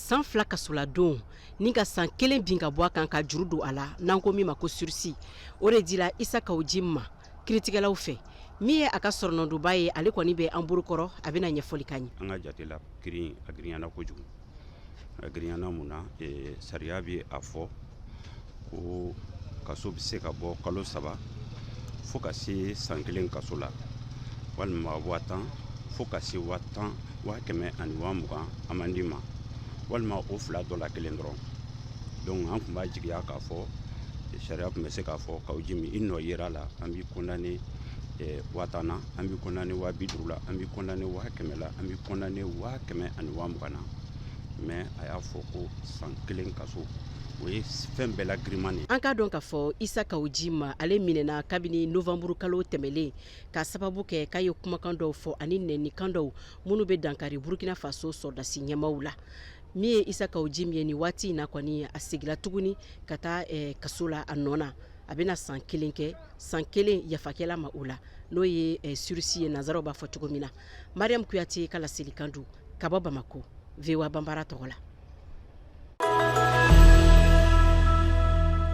San 2 kasoladon ni ka san 1 bin ka bɔ a kan ka juru don a la, n'an ko min ma ko sursis, o de dila Isa Kaw Jim ma kiiritigɛlaw fɛ. Min ye a ka sɔrɔnɔdonba ye, ale kɔni bɛ an bolokɔrɔ, a bɛna ɲɛfɔli kan ye. An ka jate la, kiiri a girinyana kojugu. A girinyana mun na? Sariya bɛ a fɔ ko kaso bɛ se ka bɔ kalo 3 fo ka se san 1 kaso la, walima 10 000 fo ka se 10 000, 120 000 amende ma, walima o fila dɔ la kelen dɔrɔn. Donc an tun b'a jigiya k'a fɔ sariya tun bɛ se k'a fɔ Kaw Jim, i nɔ yera la, an b'i condamné 10 000 na, an b'i condamné 50 000 la, an b'i condamné 100 000 la, an b'i condamné 120 000 na. Mais a y'a fɔ ko san 1 kaso, o ye fɛn bɛɛ la giriman de ye. An k'a dɔn k'a fɔ Isa Kaw Jim, ale minɛna kabini novanburu kalo tɛmɛlen, ka sababu kɛ k'a ye kumakan dɔw fɔ ani nɛnikan dɔw minnu bɛ dankari Burukina Faso sɔrɔdasi ɲɛmaw la. Min ye Isa Kaw Jim ye, nin waati in na kɔni, a seginna tuguni ka taa kaso la a nɔ na. A bɛna san 1 kɛ, san 1 yafakɛla ma o la, n'o ye sursis ye, nanzaraw b'a fɔ cogo min na. Mariam Kuyate ka laselikan don ka bɔ Bamako, VOA Banbara tɔgɔ la.